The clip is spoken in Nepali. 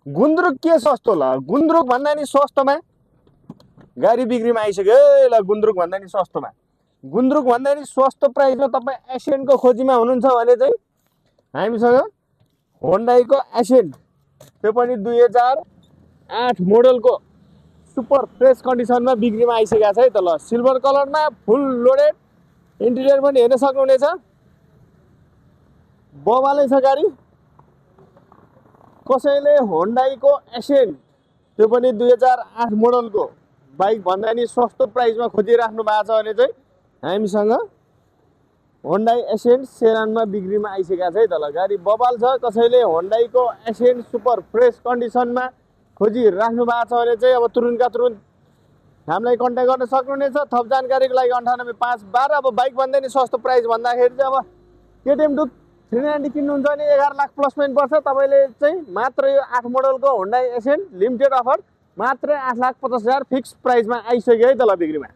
गुन्द्रुक के सस्तो ल गुन्द्रुक भन्दा नि सस्तोमा गाडी बिक्रीमा आइसक्यो है ल गुन्द्रुक भन्दा नि सस्तोमा गुन्द्रुक भन्दा नि सस्तो प्राइसमा तपाईँ एसेन्टको खोजीमा हुनुहुन्छ भने चाहिँ हामीसँग होन्डाईको एसेन्ट त्यो पनि 2008 मोडलको सुपर फ्रेस कन्डिसनमा बिक्रीमा आइसकेको छ है त ल सिल्भर कलरमा फुल लोडेड इन्टिरियर पनि हेर्न सक्नुहुनेछ बबालै छ गाडी कसैले होन्डाईको एसेन्ट त्यो पनि 2008 मोडलको बाइक भन्दा नि सस्तो प्राइसमा खोजिराख्नु भएको छ भने चाहिँ हामीसँग होन्डाई एसेन्ट सेडानमा बिक्रीमा आइसकेको छ है त ल गाडी बबाल छ कसैले होन्डाईको एसेन्ट सुपर फ्रेस कन्डिसनमा खोजिराख्नु भएको छ भने चाहिँ अब तुरुन्तका तुरुन्त हामीलाई कन्ट्याक्ट गर्न सक्नुहुनेछ थप जानकारीको लागि 98,512 अब बाइक भन्दा नि सस्तो प्राइस भन्दाखेरि चाहिँ अब केटिएम डुक 390 किन्नुहुन्छ भने 11 लाख प्लस पोइन्ट पर्छ तपाईँले चाहिँ मात्र यो 8 मोडलको होन्डाई एसेन्ट लिमिटेड अफर मात्र 8,50,000 फिक्स प्राइसमा आइसक्यो है त ल बिक्रीमा